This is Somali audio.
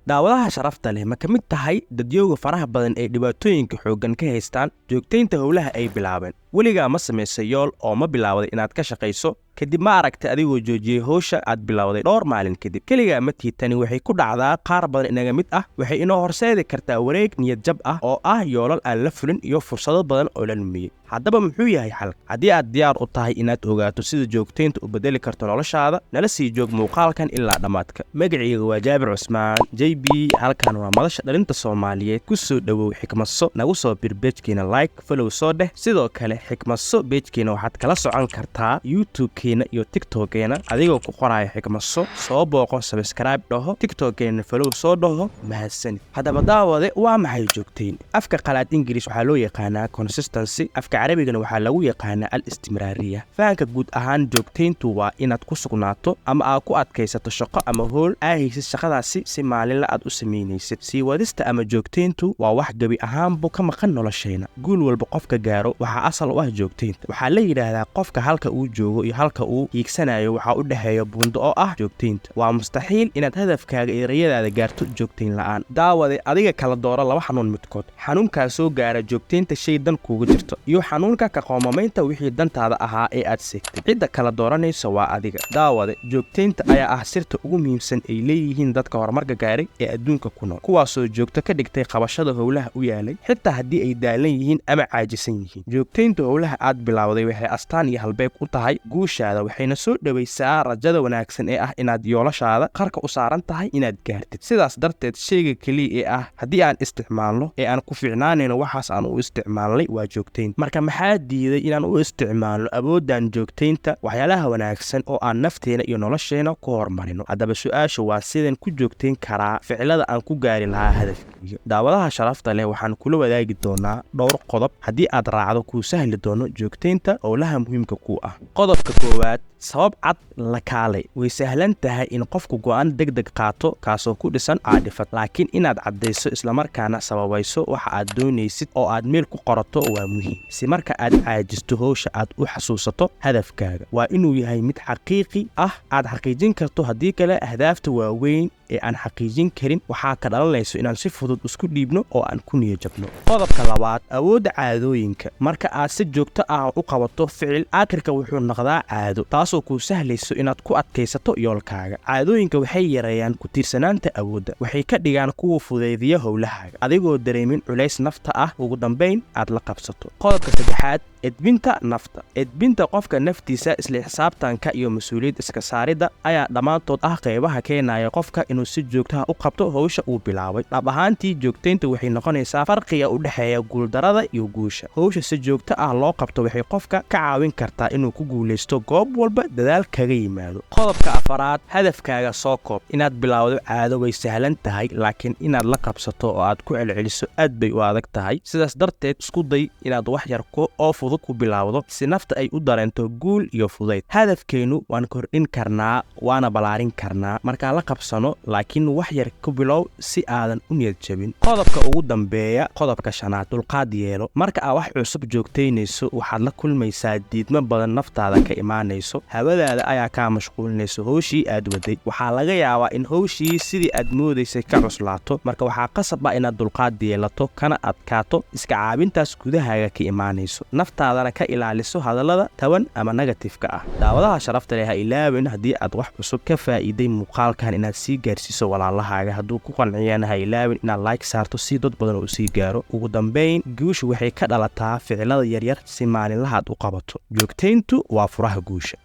Daawadaha sharafta leh, ma ka mid tahay dadyowga faraha badan ee dhibaatooyinka xooggan ka haystaan joogtaynta howlaha ay bilaabeen? Weligaa ma samaysay yool oo ma bilowday inaad ka shaqayso? Kadib ma aragtay adigoo joojiyey howsha aad bilowday dhowr maalin kadib? Keligaa ma tihid, tani waxay ku dhacdaa qaar badan inaga mid ah. Waxay inoo horseedi kartaa wareeg niyad jab ah oo ah yoolal aan la fulin iyo fursado badan oo la lumiyey. Haddaba muxuu yahay xalka? Haddii aad diyaar u tahay inaad ogaato sida joogtaynta u bedeli karto noloshaada, nala sii joog muuqaalkan ilaa dhammaadka. Magacayga waa Jaabir Cusmaan J B, halkan waa Madasha Dhalinta Soomaaliyeed. Ku soo dhowow Xikmadso. Nagu soo bir page-kiina, like, follow soo dheh. Sidoo kale Xikmadso page-kiina waxaad kala socon kartaa YouTube-keena iyo TikTok-keena adigoo ku qoraya Xikmadso. Soo booqo, subscribe dhaho, TikTok-keena follow soo dhaho. Mahadsanid. Haddaba daawade, waa maxay joogtayn? Afka qalaad Ingiriis waxaa loo yaqaanaa consistency, afka Carabigana waxaa lagu yaqaanaa al istimraariya. Fahanka guud ahaan, joogtayntu waa inaad ku sugnaato ama aad ku adkaysato shaqo ama howl aa haysid, shaqadaasi si maalinla aad u samaynaysid. Sii wadista ama joogtayntu waa wax gebi ahaanbu ka maqan noloshayna. Guul walba qofka gaaro waxaa asal u ah joogtaynta. Waxaa la yidhaahdaa qofka halka uu joogo iyo halka uu hiigsanayo waxaa u dhexeeya buundo oo ah joogtaynta. Waa mustaxiil inaad hadafkaaga iyo rayadaada gaarto joogtayn la'aan. Daawade, adiga kala dooro laba xanuun midkood: xanuunkaa soo gaara joogtaynta shay dan kuuga jirto iyo xanuunka ka qoomamaynta wixii dantaada ahaa ee aad seegtay. Cidda kala dooranaysa waa adiga. Daawade, joogtaynta ayaa ah sirta ugu muhiimsan ay leeyihiin dadka horumarka gaaray ee adduunka ku nool, kuwaasoo joogto ka dhigtay qabashada howlaha u yaalay, xitaa haddii ay daalan yihiin ama caajisan yihiin. Joogtaynta howlaha aad bilowday waxay astaan iyo halbeeg u tahay guushaada, waxayna soo dhowaysaa rajada wanaagsan ee ah inaad yoolashaada qarka u saaran tahay inaad gaartid. Sidaas darteed, shayga keliya ee ah haddii aan isticmaalno ee aan ku fiicnaanayno waxaas aan u isticmaalnay waa joogtayn. Marka maxaa diiday inaan u isticmaalno awooddan joogtaynta waxyaalaha wanaagsan oo aan nafteena iyo nolosheena ku horumarino? Haddaba su-aasha waa: sidan ku joogtayn karaa ficilada aan ku gaari lahaa hadafkeyga? Daawadaha sharafta leh, waxaan kula wadaagi doonaa dhowr qodob haddii aad raacdo kuu sahli doono joogtaynta howlaha muhiimka ku ah. Qodobka koowaad: sabab cad la kaalay. Way sahlan tahay in qofku go'aan deg deg qaato kaasoo ku dhisan caadifad, laakiin inaad caddayso islamarkaana sababayso waxa aad doonaysid oo aad meel ku qorato waa muhiim, si marka aad caajisto howsha aad u xasuusato. Hadafkaaga waa inuu yahay mid xaqiiqi ah, aad xaqiijin karto. Haddii kale, ahdaafta waaweyn ee aan xaqiijin karin waxaa ka dhalanayso inaan si fudud isku dhiibno oo aan ku niyo jabno. Qodobka labaad: awoodda caadooyinka. Marka aad si joogto ah u qabato ficil, aakhirka wuxuu noqdaa caado, taasoo kuu sahlayso inaad ku adkaysato yoolkaaga. Caadooyinka waxay yareeyaan ku tiirsanaanta awoodda, waxay ka dhigaan kuwa fudaydiya howlahaaga adigoo dareemin culays nafta ah, ugu dambayn aad la qabsato. Qodobka saddexaad: edbinta nafta. Edbinta qofka naftiisa, isla xisaabtanka iyo mas-uuliyad iska saaridda ayaa dhammaantood ah qaybaha keenaya qofka inuu si joogtaha u qabto howsha uu bilaabay. Dhab ahaantii, joogtaynta waxay noqonaysaa farqiga u dhexeeya guuldarada iyo guusha. Howsha si joogto ah loo qabto waxay qofka ka caawin kartaa inuu ku guulaysto goob walba dadaal kaga yimaado. Qodobka afaraad: hadafkaaga soo koob. Inaad bilowdo caado way sahlan tahay, laakiin inaad la qabsato oo aad ku celceliso aad bay u adag tahay. Sidaas darteed, isku day inaad wax yar oo fudud ku bilowdo si nafta ay u dareento guul iyo fudayd. Hadafkeennu waan kordhin karnaa, waana ballaarin karnaa markaan la qabsano, laakiin wax yar ku bilow si aadan u niyad jabin. Qodobka ugu dambeeya, qodobka shanaad: dulqaad yeelo. Marka aad wax cusub joogtaynayso, waxaad la kulmaysaa diidmo badan naftaada ka imaanayso. Hawadaada ayaa kaa mashquulinayso howshii aad waday. Waxaa laga yaabaa in howshii sidii aad moodaysay ka cuslaato. Marka waxaa qasab ah inaad dulqaad yeelato, kana adkaato iska caabintaas gudahaaga ka imaanayso, naftaadana ka ilaaliso hadallada taban ama negative-ka ah. Daawadaha sharafta leh, ha ilaawin haddii aad wax cusub ka faa'iiday muuqaalkan inaad sii gaarsiiso walaalahaaga. Hadduu ku qanciyana, ha ilaawin inaad like saarto si dad badan uu sii gaaro. Ugu dambayn, guushu waxay ka dhalataa ficilada yaryar si maalinlahaad u qabato. Joogtayntu waa furaha guusha.